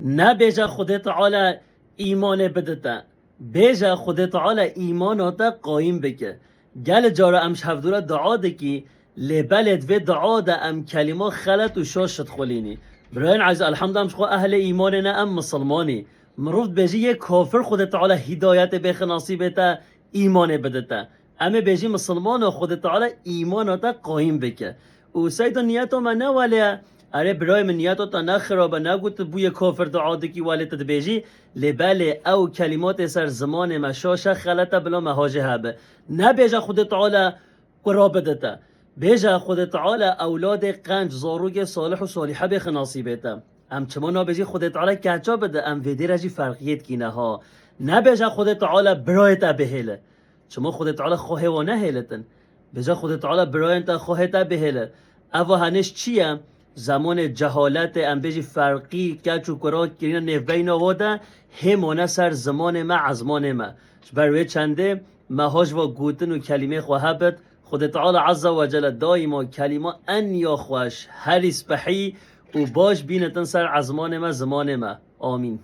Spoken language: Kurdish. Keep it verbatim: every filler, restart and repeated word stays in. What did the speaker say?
Nebêje Xwedê Teala îmanê bide te. Bêje Xwedê Teala îmana te qayîm bike. Gelê cara em ji hevdû re dua dikî, lê belê di vê dua de em kelîma xelet û şaş dixwelînî. Birayên ezîz, elhamdulillah, em ji xwe ehlê îmanê ne, em misilmanî. Mirov dibêjî yê kafir Xwedê Teala hîdayetê bêxe nasîbê te, îmanê bide te. Em ê bêjî misilmano, Xwedê Teala îmana te qayîm bike. Û seyda niyeta me ne welê ye. Erê birayê min, niyeta te ne xirab e, negot bûyê kafir dua dikî welê tu dibêjî. Lê belê ew kelîmatê ser zimanê me şaş e, xelet e, bila me hajê hebe. Nebêje Xwedê Teala kura bide te. Bêje Xwedê Teala ewladê qenc, zarokê salih û salîhe bêxe nasîbê te. Em çima nabêjî Xwedê Teala keça bide, em vê dê re jî ferqiyê dikîne ha. Nebêje Xwedê Teala birayê te bihêle. Çima Xwedê Teala xwe hêwa nehêlitin? Bêje Xwedê Teala birayên te xwe hê te bihêle. Eva henêş çi ye? Zemanê cehaletê, em bêjî ferqî keç û kura kirîne nêvbeyna wa de, hê mane ser zimanê me, ezmanê me. Ji ber wê çendê me haj va gotin û kelîmê xwe hebit. Xwedê Teala Azze ve Celle daîma kelîma en ya xweş, herî spehî û baş bînitin ser ezmanê me, zimanê me. Amîn.